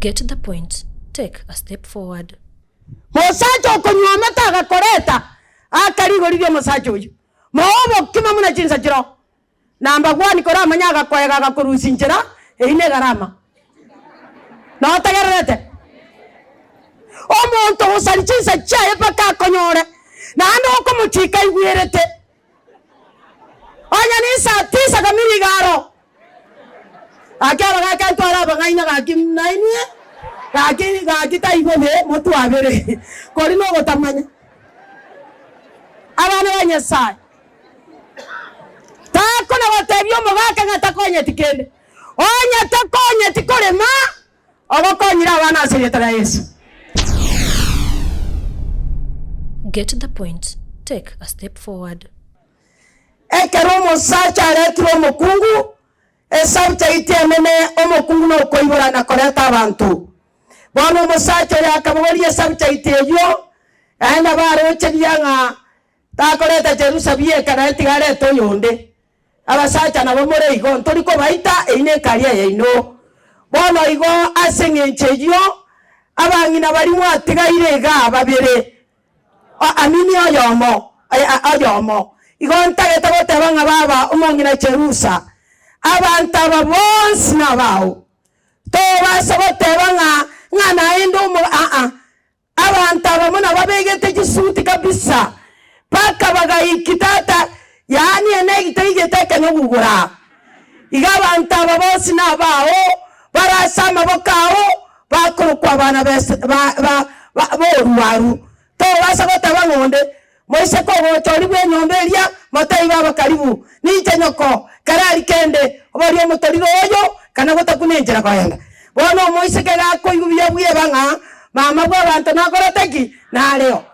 Get the point, take a step forward. Mosacha okonyuomete agakoreta, aka rigori ri'omosacha oyio. Moe obokima buna chinsa chiroo. Number one koramanye agakoega agakorusia inchera, eyio negarama. Notegererete? Omonto ogosaria chinsa chiaye mpaka akonyore, naende okomochika aigwerete. Onye ninsaa tisa kamiri iga aro. Gaki abagaka ntware abang'aina gaki nainwe, gaki gaki taibo be motwabere, kori nogotamanya. Abana ba Nyasaye, takona gotebia omogaka ng'a takonyeti kende. Onye takonyeti korema, ogokonyire abana ase erieta ria Yeso. Get the point, take a step forward. Ekero omosacha aretire omokungu, esubject enene omokungu nokoibora na koreta abanto. Bono omosacha oyo akabogoria esubject eyio, naende nabo aroche buya ng'a takoreta Jerusa bieka naende tiga arete oyonde. Abasacha nabo more igo, ntori kobaita, eyio nekari eyaino. Bono igo ase engencho eyio, abang'ina baria mwatigaire igaa babere, amini oyomo, oyomo. Igo ntagete goteba ng'a baba omong'ina Jerusa, abanto aba bonsi nabao. Tobasa goteba ng'a ng'a naende omo aa. Abanto abamo nababegete chisuti kabisa, mpaka bagaiki tata, yaani ene egiteigete ekenyugugura. Iga abanto aba bonsi nabao, bare ase amaboko ao, bakorokwa abana b'es ba ba ba b'oruaru. Tobasa goteba ng'a onde, Moiseke ogocha oria bw'enyomba eria, motebie baba karibu, ninche nyoko, kera aria kende, oborie omotoriro oyo, kana gotakuna enchera koenda. Bono omoiseke gakoigwa buya bweba ng'a mama bw'abanto nakorete ki? Nareo.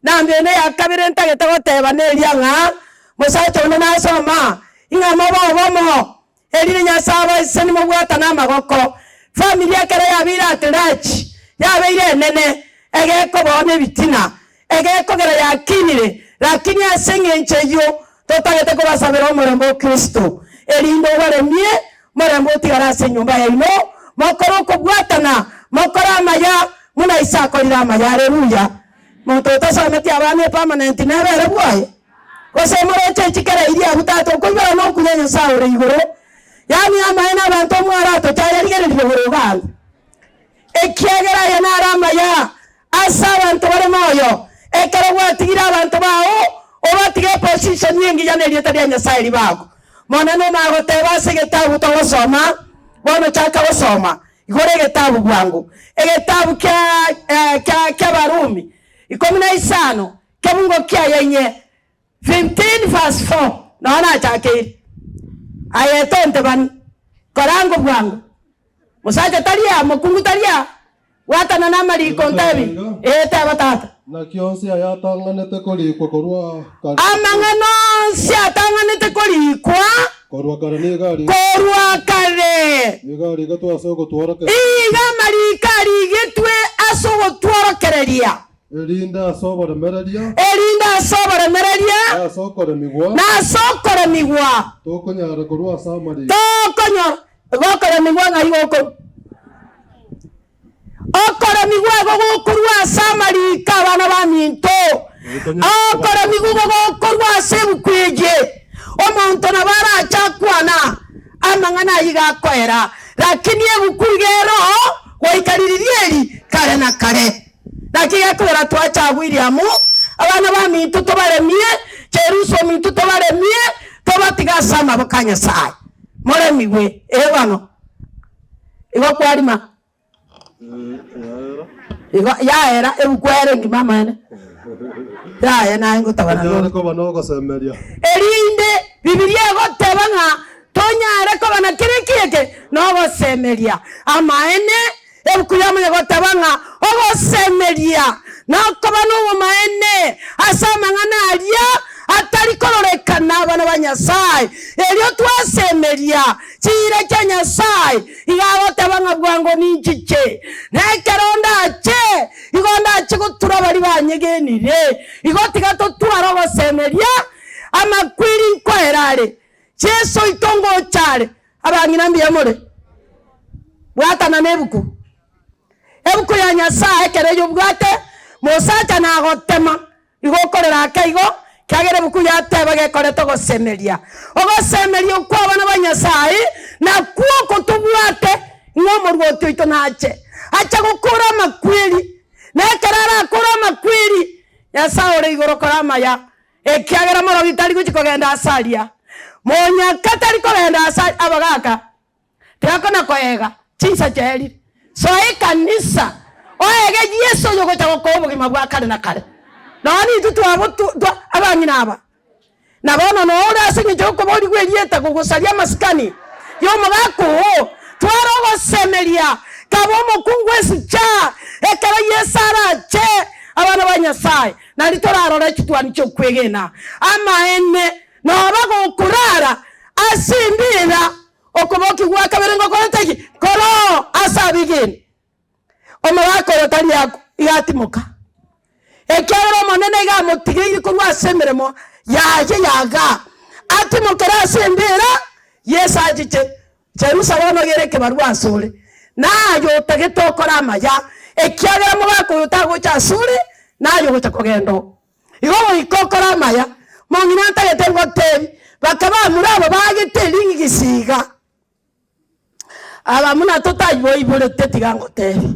Namba ende ya kabere ntagete goteba neria ng'a, mosacha one nasoma, ing'a mobe obomo, Erinde Nyasae abaisani mobwatane amagoko. Family ekero yabeire at large, yabeire enene, egekobao nebitina, egekogera yakinire, lakini ase eng'encho eyio totagete kobasabera omorembe o Kristo, erinde obaremie, omorembe otigare ase enyomba yaino, mokore okobwatana, mokore amaya, buna Ise akorire amaya. Haleluya! Monto otasometi abana epermanent nere ere bwoye? Gose moroche chikera iria abwo tata okoibora nokunya Nyasae ore igoro, yaani amaene abanto mwaratochaye rigereria igoro iga Ekiagera aya naro amaya ase abanto bare moyo, ekero gwatigire abanto bao, obatige eposition engiya na erieta ria Nyasae ribago. Monene omagoteba ase egetabu togosoma, bono chaka gosoma, igora egetabu bwango, egetabu kia kia ki'Abarumi ikomi na isano, Kebungo kiaye inye, 15 verse 4, noo nachakeire. Aye tontebani, kora ango bwango. Mosacha tari aa, mokungu tari aa, bwatana namariko ntebi, ee teba tata. Naki onsi ayatang'anete korikwa korwa kare. Amang'ana onsi atang'anete korikwa. Korwa kare nigo arigete. Korwa kare. Nigo arigetwe ase ogotworokereria. Iga amariko arigetwe ase ogotworokereria. Erinde ase oboremereria. Erinde ase oboremereria. Na ase okoremigwa. Na ase okoremigwa. Tokonyara korwa ase amariko. Tokonyora gokoremigwa ng'ai gokorwa? Okoremigwa igo gokorwa ase amariko abana baminto. Okoremigwa igo gokorwa ase ebuku eye. Omonto nabo arache akwana amang'ana ayio iga akoera, lakini ebuku iga ero goika riria eri kare na kare. Naki gekogera twacha agwo Iriamu, abana baminto tobaremie, Jerusa ominto tobaremie, tobatige ase amaboko a Nyasae. Moremigwe, ee bono. Igo kwarima. Igo yaera ebuku ere engima amaene. Yaya naye ngotabana Tonyare nore. koba nogosemeria. Erinde Bibilia egoteba ng'a tonyare koba na kera eki eke nogosemeria. Amaene Ebuku yamanya goteba ng'a ogosemeria nokoba nobomaene ase amang'ana aria atari kororekana abana ba Nyasae. Erio twasemeria chiira chia Nyasae, iga agoteba ng'a bwango ninchiche, na ekero ndache, igo ndache gotura baria banyegenire. Igo tiga totware ogosemeria, amakweri nkoera are, Yeso oito ngocha are. Abang'ina mbuya more? Bwatana nebuku. Ebuku ya Nyasae ekero eyobwate, mosacha nagotema, igo okorera ake igo, ekiagera ebuku yateba gekoreta ogosemeria. Ogosemeria okwo abana ba Nyasae nakwo oko tobwate, ng'a omorwoti oito nache, ache gokora amakweri, na ekero arakore amakweri, Nyasae ore igoro kora amaya, ekiagera morogi tari gochia kogenda ase aria, monyaka tari kogenda ase aria, abagaka. Tiakona koega chinsa chiaerire. Soa ekanisa, oege Yeso oyogocha gokoa obogima bwa kare na kare. Nonya nintwe twabo abang'ina aba. Na bono noo ore ase engencho y'okoborigwa erieta gogosaria amasikani y'omogaka oo, tware ogosemeria, kaba omokungu esucha, ekero Yeso arache abana ba Nyasae, nario torarore chitwani chi'okwegena. Amaene, noba gokorara ase embira Okobokia gwa kabere ngokorete ki? Koroo ase abegeni. Omogaka oyo tari agwo, iga atimoka, ekiagera Omonene iga amotigeire korwa ase emeremo yaye ya gaa, atimokere ase embera, Yeso achiche Jerusa bono gere ekebarua asore, naye otagete okore amaya, ekiagera mogaka oyo tagocha asore, naye ogocha kogenda oo. Igo goika okore amaya, mong'ina ntagete ngotebi, bakaba abamura aba baagete ering'igisi iga. Aba buna totaiboiborete tiga ngotebi,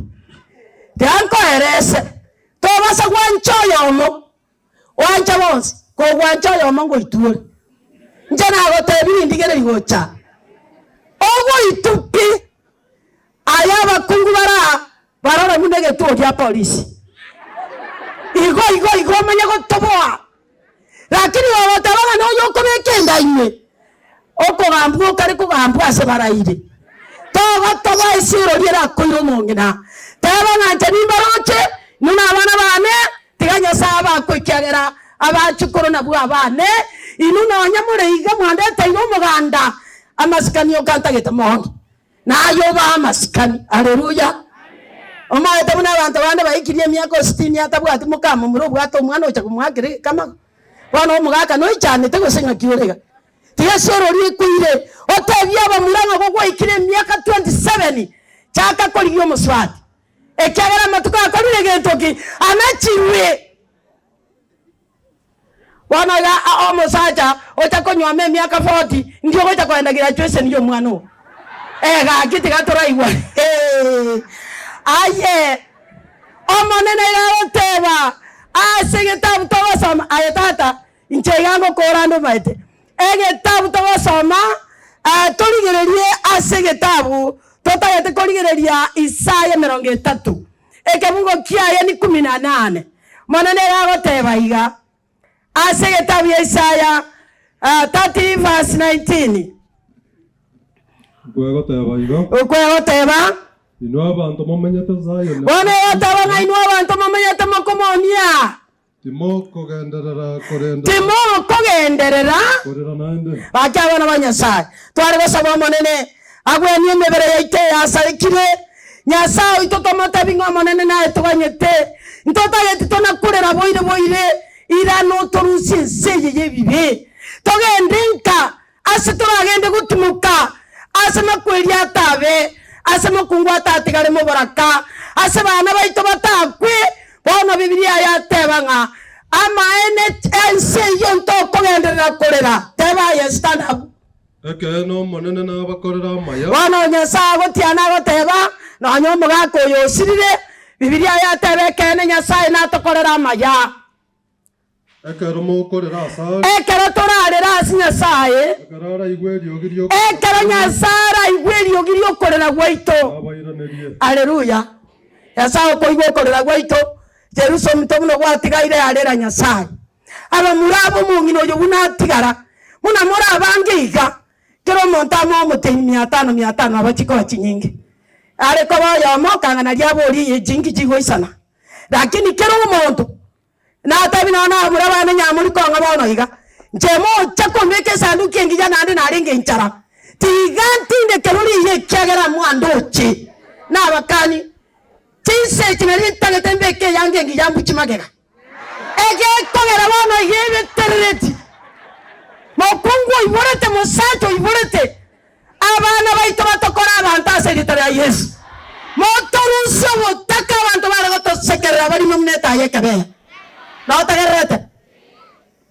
tiga nkoerese, tobasa gwancha oyomo, gwancha bonsi, kogwancha oyomo ngoitwore. Inche nagotebirie ndigererie gocha, ogoitwa pi, aye abakungu bare aa Barore buna egetuo gia polisi. Igo igo igo omanye gotoboa. Lakini gogoteba ng'a noyo okobeka enda ime, okogambwa okare kogambwa ase baraire. Togotoboa esiiro riria erakoire omong'ina. Teba ng'a inche nimbaroche, inwe na abana bane, tiga Nyasae abakwe ekiagera abachukuru nabwo abane, inwe nonya more iga mwandeteire omoganda, amasikani oka ntagete mono. Naye obae amasikani. Haleluya! Omanyete buna abanto bande baikirie emiaka o sitini atabwati mokamomura obwate omwana ocha komoakera ekamago. Bono omogaka noichanete gose ng'aki ore iga? Tiga ase orori ekoire, otebie abamura ng'a gogwaikire emiaka 27 chaka korigia omosubati, ekiagera amatuko akorire gento ki? Anachirwe. Bono iga omosacha ocha konywoma emiaka 40, ndi ogocha kogenda graduation ya omwana oo? Eh gaki tiga toraigwa Aye, Omonene iga agoteba ase egetabu togosoma, aye tata, inche iga ngokora ande omanyete, egetabu togosoma torigererie ase egetabu totagete korigereria Isaya emerongo etato, Ekebungo kiaye ni kumi na nane. Omonene iga agoteba iga, ase egetabu ya Isaya 30 verse 19. Okwegoteba iga. Okwegoteba. Inwe abanto momenyete Zayoni. Bono egoteba ng'a inwe abanto momenyete mokomonia. Timokogenderera korenda. Timokogenderera. Korera naende. Gaki abana ba Nyasae, tware gosaba Omonene agwenie emebere yaito eyasarekire. Nyasae oito tomotebi ng'a Omonene naye toganyete, ntotageti tonakorera boire boire, irana otorusie ense eye y'ebibe, togende nka ase toragende gotimoka, ase makweri atabe, ase mokungu atatigare moboraka, ase bana baito batakwe. Bono Bibilia yateba ng'a amaene ense eyio ntokogenderera korera. Teba aye, stand up. Ekeene Omonene nabakorere amaya. Bono Nyasae agotiana agoteba, Nonya omogaka oyo osirire, Bibilia yateba ekeene Nyasae natokorere amaya. Ekero mokorera asare. Ekero torarere ase Nyasae. Ekero araigwe eriogi ri'okorera Ekero Nyasae araigwe eriogi ri'okorera gwaito. Nabairanerie. Aleluya! Nyasae okoigwa okorera gwaito, Jerusalemu buna gwatigaire arera Nyasae. Abamura ab'omong'ina oyo buna atigara, buna more abange iga, kera omonto amoe omotienyi mia tano mia tano aba chikoba chinyinge. Are koba oyomo okang'ana riaboria chinki chigoisana. Lakini kera omonto Natebi nonya nabamura bane nyamori kong'a bono iga, inche mocha kombeka esanduki engiya naende narenge inchara, tiga ntindeke roriiya ekiagera mwandoche. Nabakani, chinsa echi nario ntagete mbeke eyanga engiya mbuchie magega. Egekogera bono iga ebeterereti, mokungu oiborete, mosacha oiborete, abana baito batokore abanto ase erieta ria Yeso. Motorusie obotaka. Tokorera abarimo buna etaya ekebeya. Notegererete?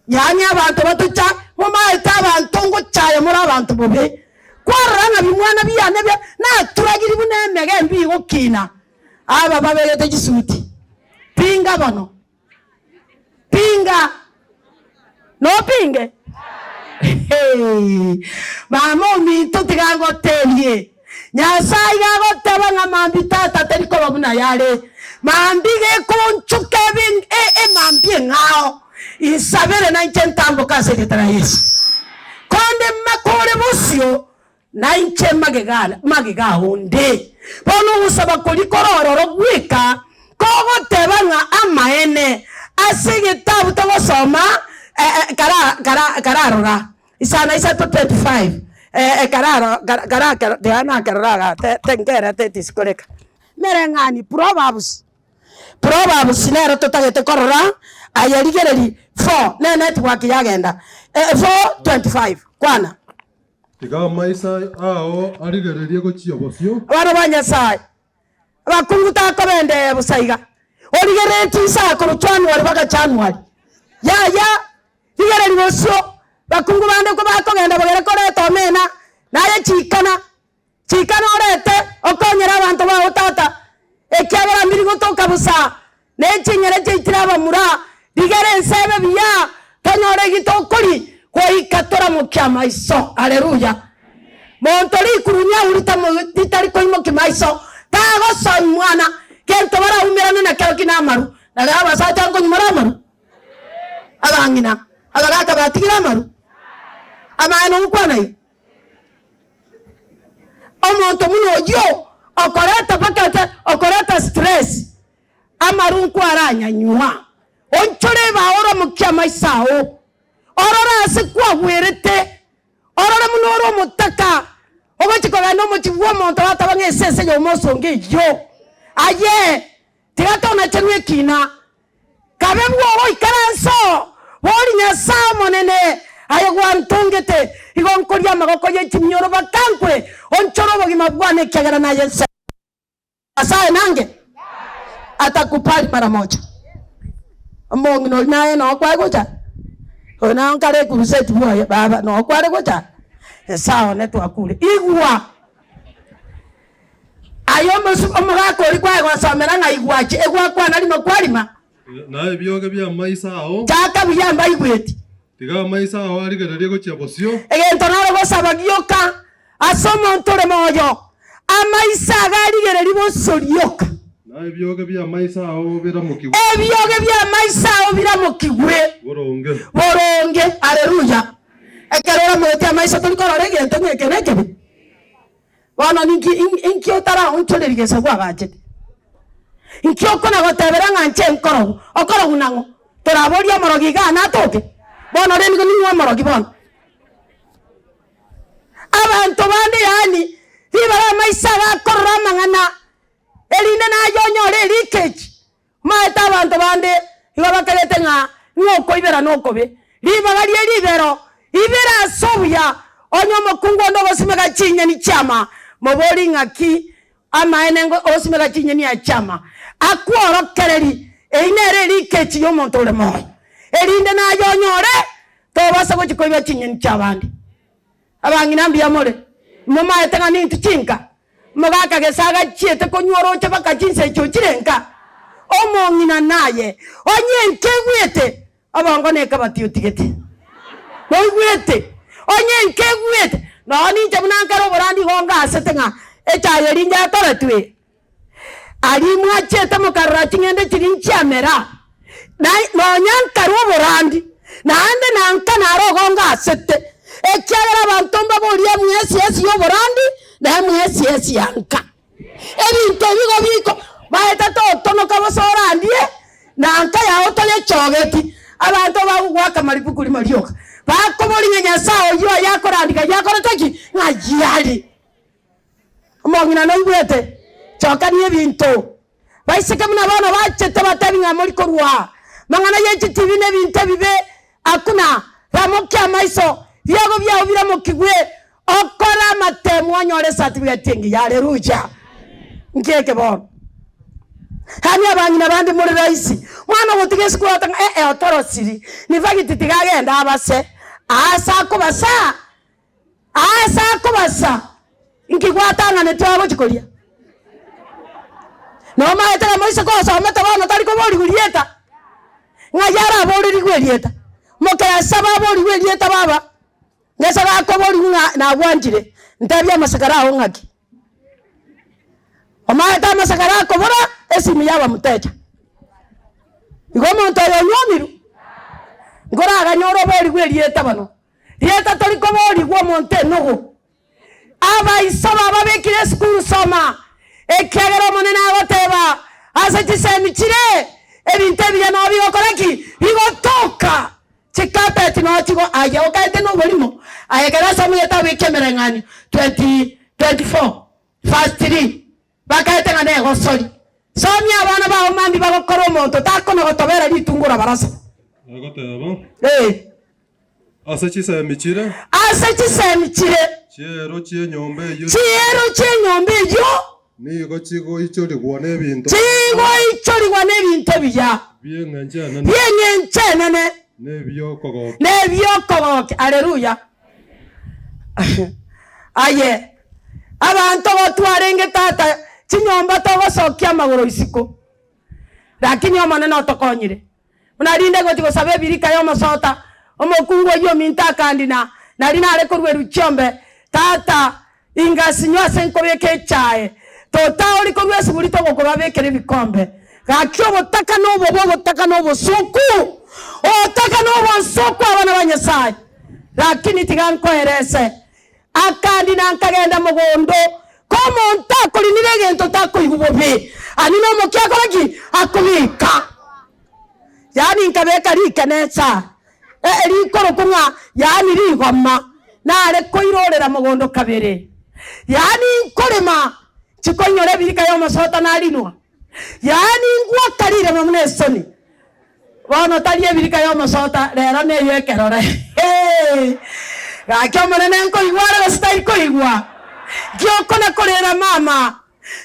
Yaani abanto batocha, momaete abanto ngochaya more abanto bobe. Kwarora ng'a bimwana biane bia naturagiri buna emege mbigokina. Aba babegete chisuti. Pinga bono. Pinga. Nopinge? Hee. Mama ominto tiga ngotebie. Nyasae iga agoteba ng'a mambia tata teri koba buna yare. Mambia gekonchuka ebe emambia eng'ao. Insabere nainche ntamboke ase erieta ria Yeso. Konde makore bosio Nainche magega magega ao nde. Bono ogosaba koria kore ororo gweka kogoteba ng'a amaene ase egetabu togosoma kara kara kararora isano isato 25 kararo kara kara tiga nakerora igaa te tenkerete tisikoreka. Mereng'ani, Proverbs, Proverbs nero totagete korora aye rigereria 4 ne network yagenda 4:25 kwana. Tiga amaiso ao arigererie gochia bosio. Abana ba Nyasae, abakungu takobendee bosa iga, origererie chinsaa korwa January mpaka January. Yaya, rigereria bosio, bakungu bande kobakogenda bogere koreta omena, naye chikana, chikana orete okonyere abanto bao tata, ekiagera mbiri gotoka bosa, ne ching'ere chiaitire abamura, rigere ense ebe buya, tonyore eki tokori, goika toramokie amaiso. Haleluya! Monto rikurunya aurite ritari koimokia maiso, tagosoa mwana, gento baraumerane nakerokio namaru. Nario abasacha nkonywa more amaru? Abang'ina, abagaka batigire amaru? Amaene ogokwana iga? Omonto buna oyio okoreta mpaka okoreta stress. Amaru nkwaranyanywa, onchore ebao oramokie amaiso ao, orore aase kwagwerete, orore buna ore omotaka, ogochia kogenda omochie bw'omonto bataba ng'a esese y'omosongo eyio. Aye, tiga tonachenwe ekina, kabe bw'ogoikaransa oo, bori Nyasae Omonene, aye gwantongete, igo nkoria amagoko ye chimioro bakankwe, onchore obogima bwane ekiagera naye nse. Nyasae nange atakubali mara moja. Omong'ina oria naye noo kware gocha, oyo naye nkare ekuruseti bwoye baba noo kware gocha, Nyasae one twakure. Igwa! Aye omosu omogaka oria kwaye gosomera ng'a igwache, egwakwana rimo kwarima. Na ebioge bi'amaiso ao. Chaka buya mbaigweti. Tiga amaiso ao arigererie gochia bosio. Egento naro gosaba gioka ase omonto ore moyo, amaiso aye arigererie bosio rioka. Na ebioge bi'amaiso ao biramokigwe. Ebioge bi'amaiso ao biramokigwe Boronge. boronge. Haleluya! Ekero oramogetie amaiso tori korora egento ng'a eke nekebe. Bono ninki inki otaraonchoreria gese bwagachete? Inki okona gotebera ng'a inche nkorogu? Okorogu nang'o? Toraborie omorogi igaa natoke? Bono rende nigo ning'o omorogi bono? Abanto bande yaani ribara amaiso agakorora amang'ana erinde naye onyore leakage. Omanyete abanto bande igo bakerete ng'a ng'a okoibera nokobe. Ribaga rie ribero, ibere ase obuya, onye omokungu onde ogosimeka chinyeni chi'ama, moborie ng'aki amaene ngo ogosimeka chinyeni aye chi'ama. Akworokereri, eyio nere erikechi y'omonto ore moyo, erinde naye onyore tobasa gochia koiba chinyeni chi'abande. Abang'ina mbuya more, momaete ng'a nintwe chinka? Omogaka gese agachiete konywa orooche baka chinsa echio chire nka. Omong'ina naye, onye nkegwete, obongo nekabati otigete. Noigwete? Onye nkegwete, nonya ninche buna nkare oborandi igo ngasete ng'a echaye eria njatoretwe. Aria mwachiete mokarora ching'ende chiria nchiamera, na nonya nkarwa oborandi, naende nanka naro igo ngasete, ekiagera abanto mbaborie emiesi y'oborandi na emiesi ya nka. Ebinto ebi igo biko maete totonoka bosa orandie, na nka yao toyechogeti. Abanto bagogoaka maribuku rimo rioka, bakoboria ng'a Nyasae oyio aye akorandika yakorete ki? Ng'ai are? Omong'ina noigwete, chokania ebinto. Baiseke buna bono bachete batebi ng'a mori korwa mang'ana ye chitibi na ebinto ebibe, akuna, ramokia amaiso, biago biao biramokigwe, okore amatemu onyore ecertificate engiya. Haleluya! Nki eke bono? Yaani abang'ina bande more rahisi, mwana ogotiga esukuru agoteba ng'a eh eh otorosiri, nifagiti tiga agende abase, aase akobasa, aase akobasa, inki gwatang'anetwe agochi koria? Nomaete ng'a moiseke osomete bono tari koborigwa rieta? Ng'ai araborerigwe erieta? Mokerasa baborigwe erieta baba, Nyasae gakoborigwa ng'a nagwanchire, ntebie amasakara ao ng'aki? Omaete amasakara akobora esimu y'abamutecha. Igo omonto oyo onywomirwe, nkoraganyore oborigwe erieta bono. Rieta tori koborigwa omonto enogo. Abaiso bababekire esukuru soma, ekiagera Omonene agoteba, ase chisemi chire ebinto ebiya nao bigokora ki? Bigotoka. Chikapeti nao chigo aye okaete noborimo, aye ekero asomire egetabu ekia Emereng'anio 20, 24 verse 3, bakaete ng'a negosori. Somia abana bao mambia bagokora omonto takona gotobera ritungo rabarasa. Agoteba, Ee. Ase chisemi chire. Ase chisemi chire. Chiero chi'enyomba eyio. Chiero chi'enyomba eyio. Nigo chigoichorigwa n'ebinto. Chigoichorigwa n'ebinto ebiya. Bi'eng'encho enene. Bi'eng'encho enene. Nebi'okogokia. Nebi'okogokia. Aleluya. Aye, abanto gotwarenge tata chinyomba togosokia amagoro isiko, lakini Omonene otokonyire. Buna rinde ngochia gosaba ebirika y'omosota, omokungu oyio ominto akandina, nari nare korua eruchiombe, Tata, ingasinywa ase nkobeka echae, totaori korua esuguri togokobabekera ebikombe. Gaki obotaka nobobe, obotaka nobosoku, obotaka nobosoku abana ba Nyasae. Lakini tiga nkoerese, akandina nkagenda mogondo, ko omonto akorinire egento takoigwa bobe, ani nomokia akore ki? Akobeka. Yaani nkabeka rikenesa rikorokwa ng'a yaani rigoma, nare koirorera mogondo kabere. Yaani nkorema chikoinyora ebirika y'omosota narinwa. Yaani ngwoka rirema buna esoni. Bono tari ebirika y'omosota, rero neyio ekerore. Hee! Gaki Omonene nkoigwa are gose tari koigwa? Nki okona korera mama?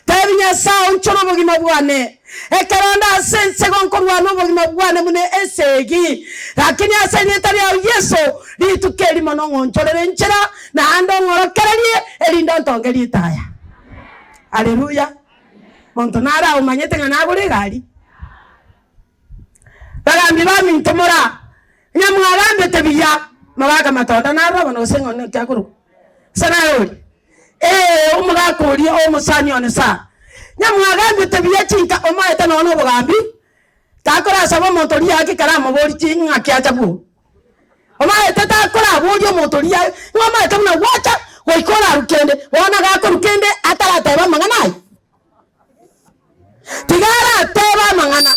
Tebi Nyasae onchore obogima bwane, ekero nde ase ense igo nkorwana obogima bwane buna esegi, lakini ase erieta riao Yeso, rituko erimo nong'onchorere enchera, naende ong'orokererie, erinde ontonge ritaya. Haleluya! Monto nare aomanyete ng'a nagore egari? Bagambi baminto mora, onye mwagambete buya, mogaka matonda naroro bono gose ng'a naki akorokwa? Gose naye oria? Ee, omogaka oria omosani one sana. Onye mwagambete buya chinka omaete nonya na obogambi, takorasaba omonto oria ake ekero amoborie chi ng'aki acha bwogo. Omaete takoraborie omonto oria ng'a omaete buna gwacha goika orarwe kende, bono gakorwa kende atarateba amang'ana ayio. Tiga aratebe amang'ana.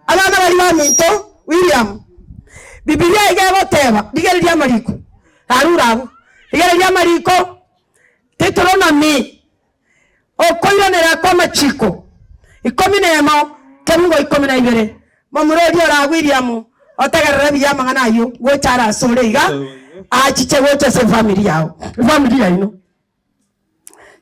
Abana baria baminto, William, Bibilia iga egoteba, rigereria amariko, arure abwo, rigereria amariko, Deuteronomy, okoiranera kw'amachiko, ikomi na emo, kebungo ikomi na ibere. Momura oria ore William, otegerere buya amang'ana ayio, gocha are asore iga, achiche gocha ase efamiri yao, efamiri yaino.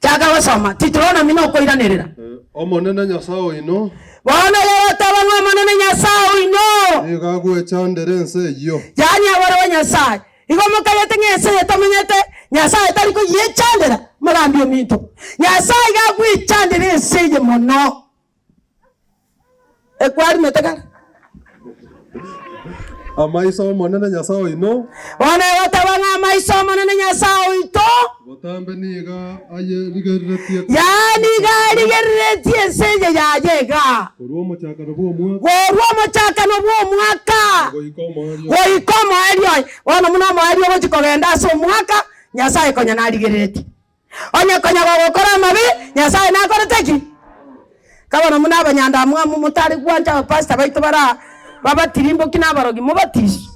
Chaka gosoma, Tituronomi nokoiranerera. Omonene Nyasae oino. Bono gogoteba ng'a Omonene Nyasae oino. Nigo agwechandera ense eyio. Yaani abare ba Nyasae. Igo mokagete ng'a ense eye tomenyete, Nyasae tari koyiechandera, mogambi ominto. Nyasae iga agwechandera ense eye mono. Ekwarimete kare. Amaiso 'Omonene Nyasae oino. Bono egoteba ng'a amaiso 'Omonene Nyasae oito. Botambe nigo ayerigereretie. Yaani iga arigereretie ense eye yaye iga. Korwa omochakano bw'omwaka. Korwa omochakano bw'omwaka. Goika omoerio. Goika omoerio oye. Bono buna omoerio ogochia kogenda ase omwaka, Nyasae konya narigereretie. Onye konya gogokora amabe, Nyasae nakorete ki? Nkabono buna abanyandamwamu motare gwancha abapastor baito bare aa, babatirimboki na abarogi, mobatiswe.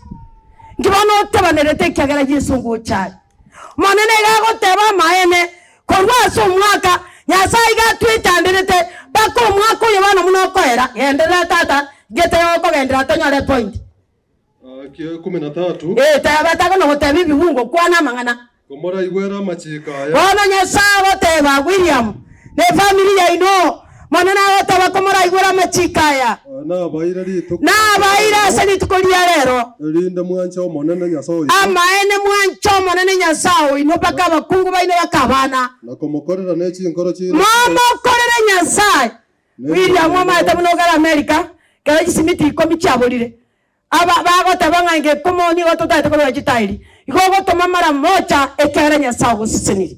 Nki bono otebanerete ekiagera Yeso ngocha are? Omonene iga agoteba amaene, korwa ase omwaka, Nyasae iga atwechanderete mpaka omwaka oyo bono buna okoera, genderera tata, gete okogenderera tonyore epoint. Kia ikomi na tatu. Ee, teba takonya goteba ebibungo, kwana amang'ana. Komoraigwere amachiiko aya. Bono Nyasae agoteba, William, na efamiri yaino, Monene agoteba komoraigwere amachiko aya. Nabaire rituko Nabaire ase rituko ria rero. Erinde mwanche Omonene Nyasae oino. Amaene mwanche Omonene Nyasae oino mpaka abakungu baino baka abana. Na komokorera ne chinkoro chiino Momokorere Nyasae. William omanyete buna ogare America, kero chisimiti ikomi chiaborire. Aba bagoteba ng'a ngekomo nigo totagete korora chitairi. Igo ogotoma mara mocha ekiagera Nyasae ogosesenirie.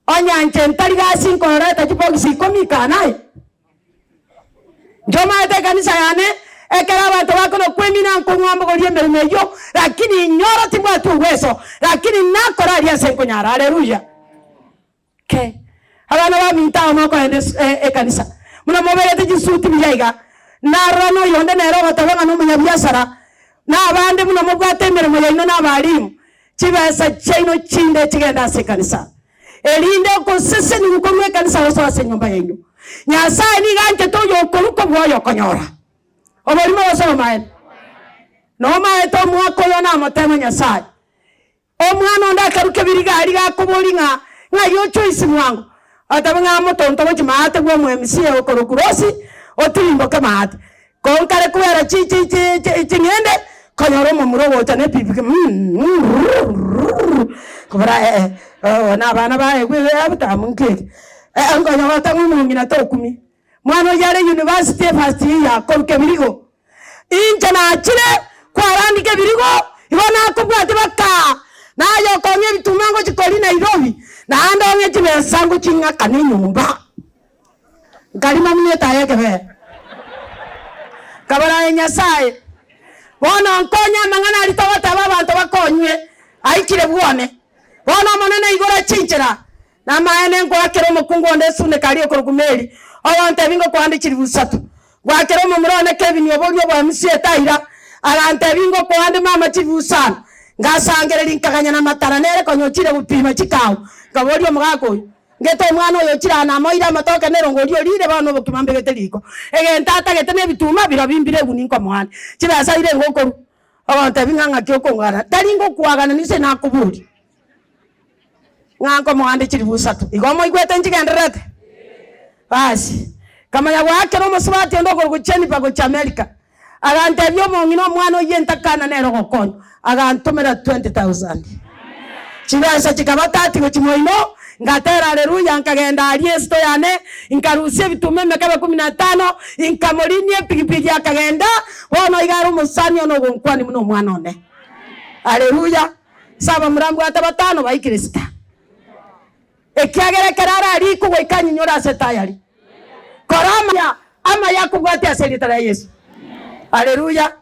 Onye inche ntari gasi nkoreta chibogisi ikomi ikana aye. Inche omanyete ekanisa yane, ekero abanto bakona kwemina nkong'ua mbogorie emeremo eyio, lakini inyoro timbwati ogweso, lakini nakora aria ase nkonyara. Haleluya! Ke. Abana baminto aba mokoenda esu e ekanisa, buna mobegete chisuti buya iga, narora noyonde nere ogoteba ng'a nomonyabiasara, na abande buna mobwate emeremo yaino na abalimu, Chibesa chiaino chinde chigende ase ekanisa, erinde ogosesenigwa korwa ekanisa gosoa ase enyomba yaino. Nyasae nigo anchete oyokorwa kobua oyokonyora. Oborimo gose obomaene? Nomaete omwaka oyo namotema Nyasae. Omwana onde akaruka ebiriga aria gakoboria ng'a ng'ai ochoisi mwango, agateba ng'a amotonto gochia maate bwa omo MCA okorokwa Rosi otirimboke maate. Konkare kobera chi chi chi chi ching'ende, konyora omomura ogocha ne epikipiki mmmrrrrrrr kobora eh eh na abana baye ebutamu nki eke? Nkonya goteba ng'a omong'ina tokumia, mwana oyio are university efirst year koruka ebirigo, inche nachire kwarandika ebirigo, igo nakobwatia baka naye okong'a ebituma ngochia koria Nairobi, naende ong'e chibesa ngochia ng'akane enyomba. Nkarima buna etaya ekebere, nkabora, Aye Nyasae, bono nkonye amang'ana aria togoteba abanto bakonywe, aikire bwone. Bono Omonene igora chinchera, namaene ngoakere omokungu onde esuneka aria okorokwa Meri, ogontebia ngokoande chilifu isato. Ngoakere omomura one Kevin oboria obwamisi etaira, agantebia ngokoande mama chilifu isano. Ngasangereria nkaganya na matara nere konya ochire gopima chikao, nkaboria omogaka oyo, Ngete omwana oyo ochire aa namoeire amatoke na erongo oria orire bono obokima mbegete riko. Egento atagete nebituma birobio mbire eguni nkomoane. Chibesa ire ngokorwa. Ogontebia ng'a ng'aki okong'ana. Tari ngokwagana ninse nakoboria. Ng'a nkomoande chilifu isato. Igo moigwete nchigendererete? Basi, nkamanya goakera omosubati onde okorokwa Jennifer gochia America. Agantebia omong'ina omwana oyio entakana nere ogokonya, agantomera 20,000. Chibesa chikaba tati gochia moino, ngatera Haleluya, nkagenda aria esito yane, nkarusia ebituma emekebe kumi na tano, nkamorinia epigipigi akagenda, bono iga are omosani one ogonkwania buna omwana one. Haleluya! Ase abamura mbwate batano baikire sita. Ekiagera ekero ararikwe goika anyinyore ase tayari. Kora amaya, amaya akobwatia ase erieta ria Yeso. Haleluya!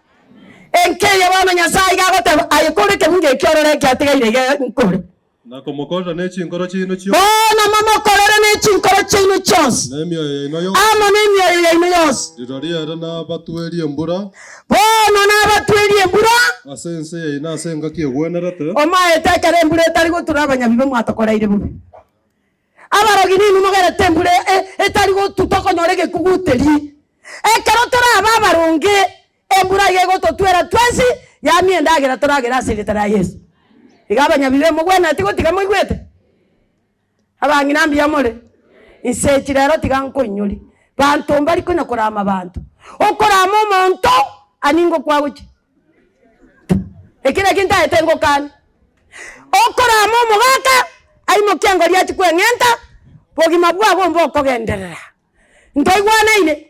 Enka eye bono Nyasae iga agoteba, aye kore ekebungo eki orore ekiatigaire iga nkore. Na komokorera ne chinkoro chiaino chionsi. Bono momokorere ne chinkoro chiaino chionsi. Na emioyo yaino yonsi. Amo nemioyo yaino yonsi. Rirorio ere nabatwerie embura. Bono nabatwerie embura. Ase ense yaino ase engaki egwenerete. Omaete ekero embura etari gotura abanyabibe mwatokoreire bobe. Abarogi ninwe mogerete embura etari gotu tokonyora egekuguteri. Ekero torabe abaronge, embura iga egototwera twensi, yamia endagera toragere ase erieta ria Yeso. Iga abanyabibe mogwenereti gotiga moigwete? Abang'ina mbuya more? Inse echi rero tiga nkoinyori, banto mbari konya korama banto. Okorama omonto, ani ngokwa gochia. Eki nakio ntaete ngokane. Okorama omogaka, aimokie engori achie kweng'enta, bogima bwago mbokogenderera. Ntoigwanaine?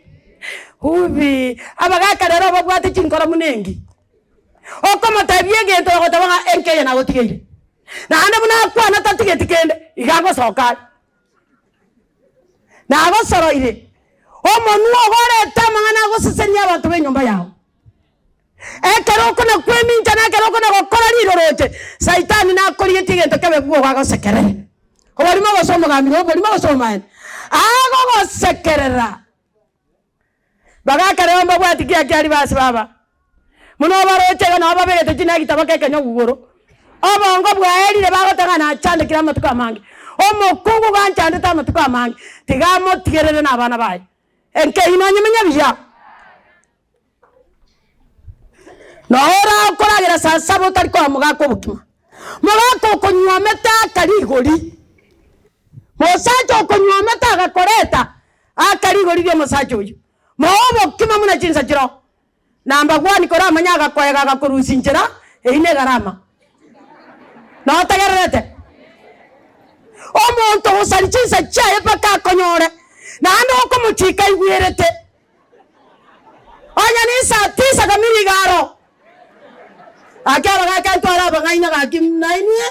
Ubi, abagaka rero babwate chinkoro buna engi. Okomotebia egento ogoteba ng'a enka eye nagotigeire. Naende buna akwana tatigeti kende, iga agosoka are. Nagosoroire, omonwa ogo orete amang'ana agosesenia abanto b'enyomba yao. Ekero okona kwemincha na ekero okona gokora riroroche, Saitani nakorigetie egento kebe bwogo agosekerere. Oborimo gose omogambi na oborimo gose omomaene, agogosekerera. Bagaka rero mbabwati ki aki aria base baba. Buna obaroche iga nabo babegete chinagita bakekenya ogugoro. Obongo bwaerire bagoteba ng'a nachandekire amatuko amange. Omokungu ganchandete amatuko amange, tiga amotigerere na abana baye. Enkeino nyemenye buya. Noro okoragera saa saba otari koa mogaka obokima. Mogaka okonywomete aka rigori. Mosacha okonywomete agakoreta. Aka rigori ri'omosacha oyio, moe obokima buna chinsa chiroo. Number one koramanye agakoega agakorusia inchera, eyio negarama. Notegererete? Omonto ogosaria chinsa chiaye mpaka akonyore, naende okomochika aigwerete. Onye ninsaa tisa kamiri iga aro. Gaki abagaka ntware abang'aina gaki nainwe,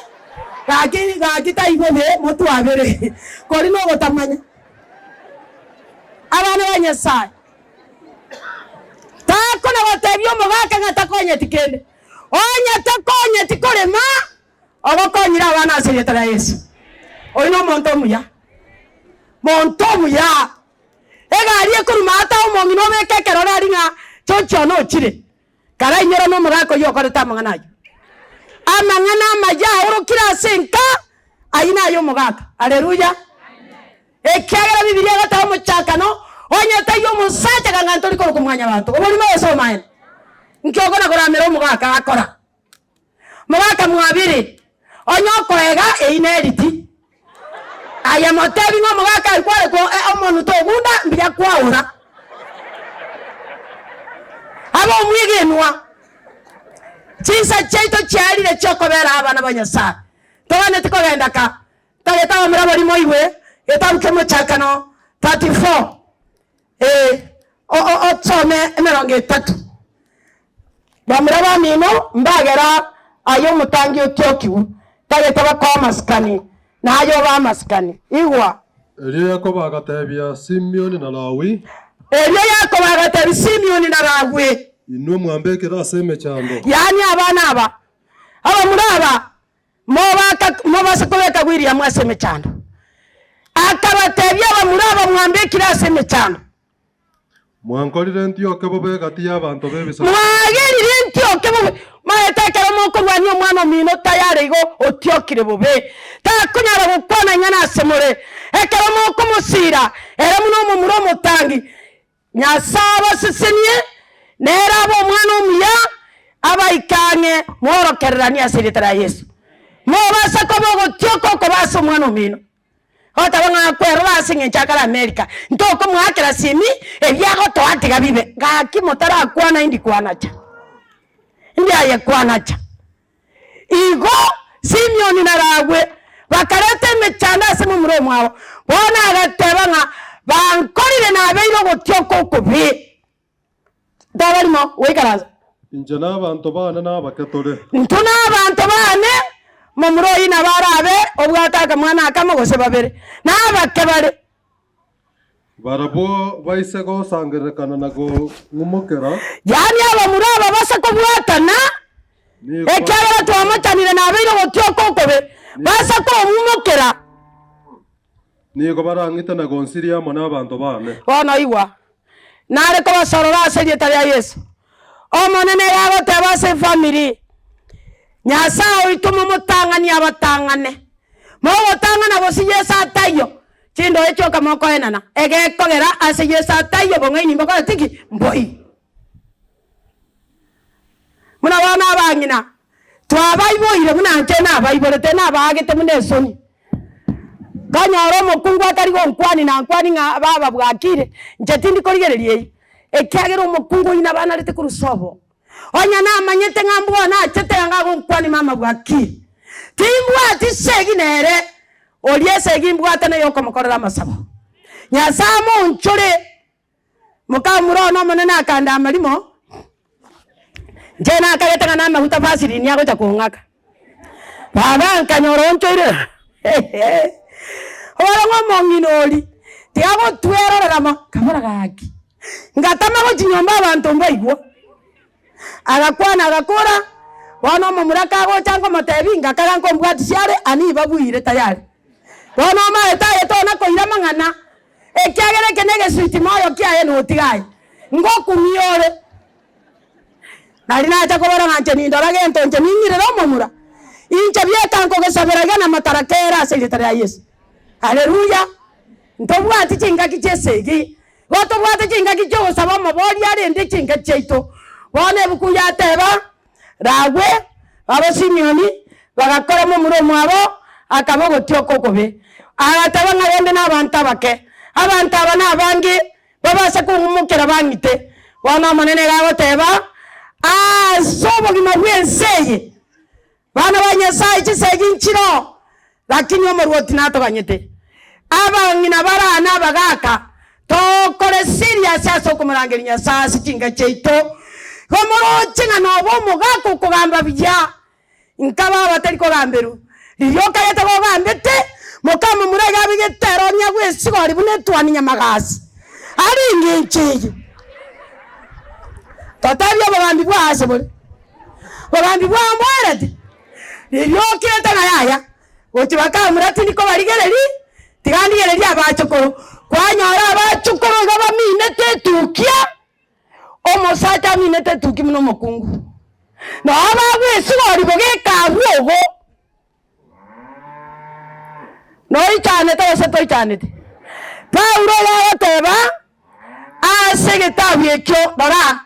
gaki gaki taibo be motwabere, kori nogotamanya. Abana ba Nyasaye, takona gotebia omogaka ng'a takonyeti kende. Onye takonyeti korema, ogokonyire abana ase erieta ria Yeso. Oyio nomonto omuya, monto omuya. Egari ekoruma ata omong'ina obeke ekerore aria ng'a chochi one ochire. Karainyore nomogaka oyio okorete amang'ana ayio. Amang'ana amaya aorokire ase enka, ayio naye omogaka. Haleluya! Ekiagera Bibilia egoteba omochakano, onye taiyo omosacha kang'a ntori korokwa mwanyabanto. Oborimo gose obomaene? Nki okona koramera omogaka akora? Mogaka mwabere, onye okoega eyio neriti. Aye motebi ng'a omogaka aye kware ko omonto togunda mbuya kwaora. Abe omwegenwa. Chinsa chiaito chiarire chiokobera abana ba Nyasaye. Toganeti kogenda ka. Tagete abamura baria moigwe getabu ki'omochakano 34 ee osome emerongo etato. Bamura bamino mbagera aye omotangi otiokigwe, tagete bakoe amasikani, na aye obae amasikani. Igwa! Erio Yakobo agatebia Simioni na Lawi. Erio Yakobo agatebia Simioni na Lawi. Inwe mwambekire ase emechando. Yaani abana aba, abamura aba, mobaka mobase kobeka William ase emechando. Akabatebia abamura aba mwambekire ase emechando. Mwankorire ntioke bobe egati y'abanto b'ebisaku. Mwagerire ntioke bobe. Maete ekero mokorwania omwana omino tayare igo otiokire bobe, takonyara gokwana ing'ana ase more. Ekero mokomosiira ere buna omomura omotangi, Nyasae abasesenie, nere abe omwana omuya, abaike ang'e, mworokereranie ase erieta ria Yeso. Mobasa koba ogotioka okobe ase omwana omino. Goteba ng'a akwerora ase eng'encho akare America, ntokomoakera simi, ebi agotoa tiga bibe. Gaki motarakwana indi kwanacha, indi aye kwanacha. Igo Simioni na Lawi bakareta emechando ase momura omwabo. Bono agateba ng'a bankorire nabeire ogotioka okobe. Ntabarimo goikaransa. Inche na abanto baane nabake tore. Intwe na abanto baane, momura oyio nabo arabe obwate akamwana akamo gose babere, na abake bare. Barabwo baise gosangererekana na kong'umokera. Yaani abamura aba base kobwatana, ekiagera twamochanire nabeire ogotioka okobe, base kong'umokera. Nigo barang'ite na gonsiria amo nabanto baane. Bono igwa, nare kobasorora ase erieta ria Yeso. Omonene iga agoteba ase efamiri, Nyasae oito momotang'ani abatang'ane. Mogotang'ana gose Yeso ataiyo, chindoe chioka mokoenana, egekogera ase Yeso ataiyo obong'aini mbokoreti ki? Mboiyo. Buna bono abang'ina, twabaiboire buna inche nabaiborete, nabaagete buna esoni. Nkanyora omokungu atari gonkwani nankwani ng'a baba bwakire, inche tindi korigereria eyio, ekiagera omokungu oyio nabo anarete korwa sobo. Onye namanyete ng'a mbwao nachete anga agonkwania mama bwakire, timbwati segi nere, oria esegi mbwate neye okomokorera amasabo. Nyasae amoonchore. Mokamura one omonene akanda amarimo, inche nakagete ng'a namaguta vaseline agocha kong'aka. Baba nkanyora onchoire ore ng'a omong'ina oria, tiga gotwerorera mono, nkabora gaki, ngatama gochia nyomba abanto mbaigwa. Agakwana agakora, bono omomura kagocha nkomotebia, ngakaga nkombwatisia are, ani babuire tayari. Bono omaete aye tona koira amang'ana, Ekiagera eke negesuiti moyo kiaye notiga aye, ngokumia ore. Nari nacha kobora ng'a inche nindora gento inche ning'irere omomura, inche bieka nkogesabera iga namatara kere ase erieta ria Yeso. Haleluya! Ntobwati chingaki chi'esegi, igo tobwate chingaki chi'ogosaba omoboria arende chinka chiaito. Bono ebuku yateba, Ragwe, babo Simioni, bagakora momura omwabo, akaba ogotioka okobe. Agateba ng'a rende nabanto abake. Abanto aba nabange, babase kong'umokera bang'ite. Bono Omonene iga agoteba, Ase obogima bw'ense eye, bana ba Nyasae chisegi nchiroo, lakini omorwoti natoganyete. Abang'ina baraa na abagaaka, tokore serious ase okomorangeria Nyasae ase chinka chiaito. Igo moroche ng'a nobe omogaka okogamba buya, Nkaba abatari kogamberwa. Riria okagete gogambete, mokamomura iga abegete erong'i agwo esigori buna etuani nyamagasi. Are engencho eye. Totebie obogambi bwao ase bore. Bogambi bwao mboereti? Riria okirete ng'a yaya, gochia bakamura tindi kobarigereria, tiga ndigererie abachokoro. Kwanyora abachokoro iga baminete etukia. Omosacha aminete etuki buna omokungu, nao bagwesigori bogeka abwo ogo. Noichanete gose toichaneti? Paulo iga agoteba ase egetabu ekio, Rora,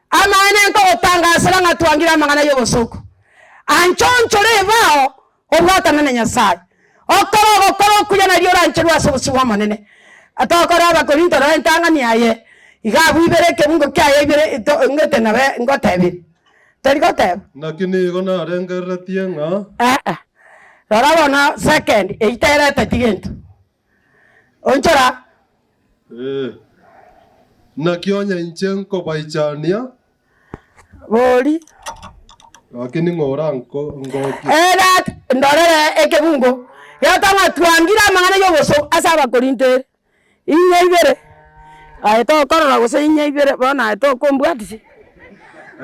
amaene nkogotangasera ng'a twangire amang'ana y'obosooku. Ancha onchore ebao Obwatane na Nyasae. Okore ogokora okuya nario orancherwe ase obosio bw'Omonene. Tokore Abakorinto rora entang'ani aye iga abwo ibere ekebungo kiaye ibere to ngete nabe ngotebire. Tari goteba. Naki nigo narengereretie ng'a. Ee, rora bono second eyio tereteti gento. Onchora. Ee. Naki onye inche nkobaichania. Bori. Gaki ning'o orangokie? Era ndorere ekebungo gegotoa ng'a twangire amang'ana y'obosio ase Abakorinto ere inye ibere. Aye tokorora gose inye ibere bono aye tokombwatisia.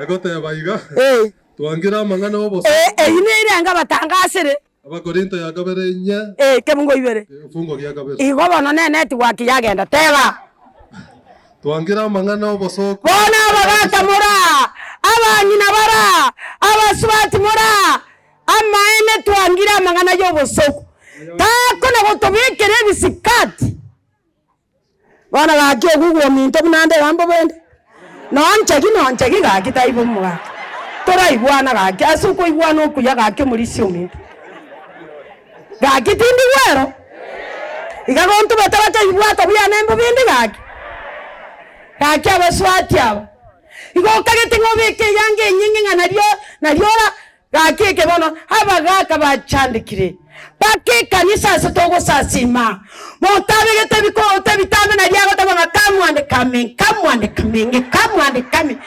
Egoteba iga, Ee. Twangire amang'ana y'obosio. Eyio nere engabatangasere. Abakorinto ya kabere inye. Ekemungo ibere. Egefungo gia kabere. Igo bono ne network yagenda. Teba. Twangire amang'ana obosooku. Bono abagaka moraa, abang'ina baraa, abasubati moraa, amaene twangire amang'ana y'obosoku. Takona gotobekera ebisikati. Bono gaki ogugwa ominto buna ande iga mbobende, nonchegi nonchegi gaki taibo omogaka, toraigwana gaki ase okoigwana okuya gaki omorisia ominto. Gaki tindi gwero, iga gontubete gocha ebibwato biane mbobende gaki. Gaki abaswati aba, igo okagete ng'a obeke eyanga enyinge ng'a nario nario ora. Gaki eke bono abagaaka bachandekire, mpaka ekanisa ase togosasiima, monto abegete ebikoroto ebitambe nario agoteba ng'a come and come, come and come, come and come.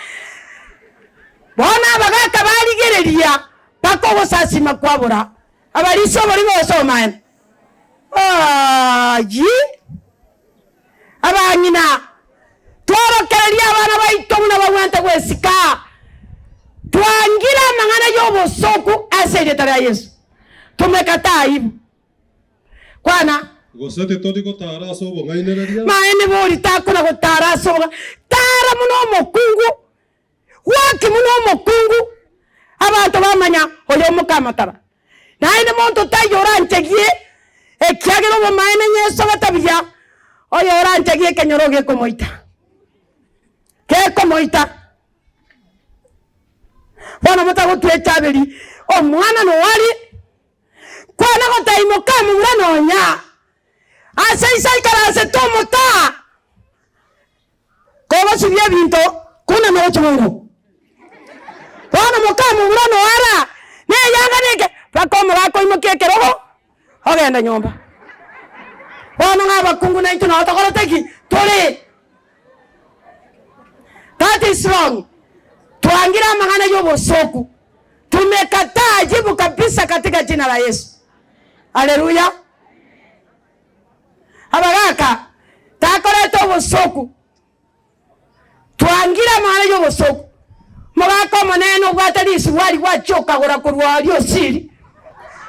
Bono abagaaka barigereria mpaka ogosasiima kwabora, abarisia oborimo gose obomaene. Ayii! Abang'ina, tworokererie abana baito buna bagwenerete gwesika. Twangire amang'ana y'obosoku ase erieta ria Yeso. Tumekata aibu. Kwana. Gose titori gotaara ase obong'ainereria. Maene bori takona gotaara ase obong'ainereria. Taara buna omokungu. Gwaki buna omokungu, abanto bamanya oyo omokamataba. Naende monto taiyo oranchegie, ekiagera obomaene nyesogete buya, oyo oranchegie ekenyoro gekomoita, gekomoita. Bono motagotwa echaberi, omwana noari, kwana gotebia mokamomura nonya, ase ise aikaransete omotaa. Kogosibia ebinto kunama gochia bwango. Bono mokamomura noara neyanga neke mpaka omogaka oimokie ekerogo ogende nyomba. Bono ng'a abakungu naintwe nabo tokorete ki? Tore. That is wrong. Twangire amang'ana y'obosoku. Tumekataa jibu kabisa katika jina la Yesu. Haleluya. Abagaaka, takoreta obosooku, twangire amang'ana y'obosooku. Omogaka omonene obwate risibwari gwachia okagora korwa aria Osiri,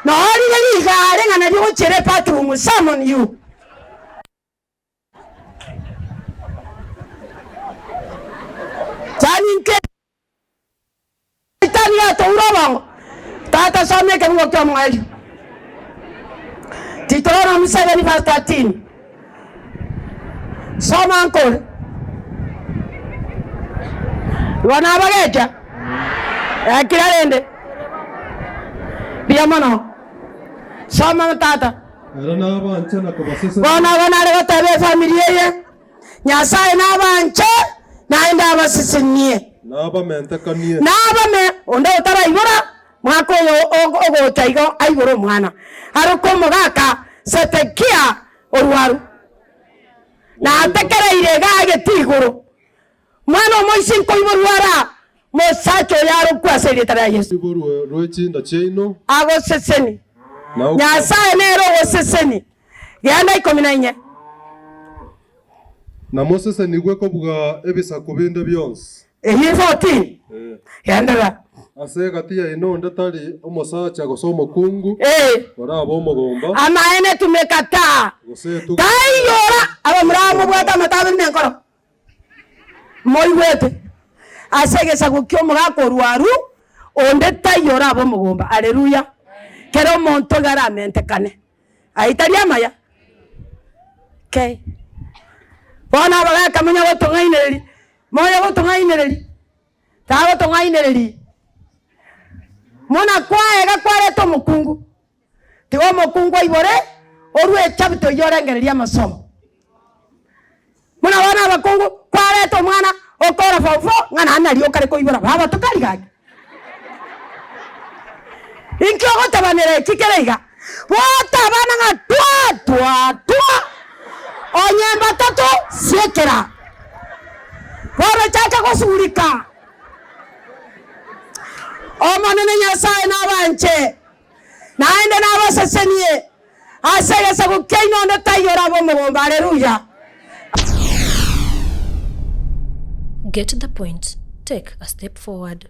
noo rire rigare ng'a nario ogochiera ebathroom, shame on you. Yaani inke Saitani gatoura obongo, Tata soma ekebugo ki'omoerio. Deuteronomy 7 verse 13. Soma nkore. Igo nabagecha. Ekira rende. Mbuya mono. Soma tata. Ere nabanche na kobasesenia. Bono igo nare goteba efamiri eye, Nyasae nabanche naende abasesenie. Nabamentekanie. Nabame onde otaraibora mwaka oyo ogocha igo aibore omwana, aroke omogaka Sedekia orwaru. Natekereire iga agete igoro, Mwana omoisia nkoiborwa ara, mosacha oyo arokwe ase erieta ria Yeso. Oiborwe rwe chinda chiaino. Agoseseni. Nyasae nere ogoseseni. Genda ikomi na inye. Na mosesenigwe kobua ebisaku binde bionsi. Eyio 14. Genderera. Ase egati yaino onde tari omosacha gose omokungu, orabe omogomba. Amaene tumeka taa. Gose etugo. Taiyora abamura mobwate amatabori nenkoro. Moigwete ase egesaku ki'omogaka orwaru, onde taiyo orabe omogomba. Haleluya! Kera omonto iga aramentekane. Ayio tari amaya? Okay. Bono abagaka monya gotong'ainereria, monya gotong'ainereria, tagotong'ainereria. Muna kwaega kwareta omokungu, tiga omokungu aibore, orue echabito eyio orengererie amasomo. Buna bono abakungu, kwareta omwana okora form four ng'a naende nario okare koibora baba tokari gaki. Inki ogotabanera eki kere iga? Bwata abana ng'a twa twa twa, onye mbatato siekera. Bono chaka gosurika. Omonene Nyasae nabanche, naende nabasesenie. Ase egesaku kiaino onde taiyo orabe omogomba. Haleluya! Get the point, take a step forward.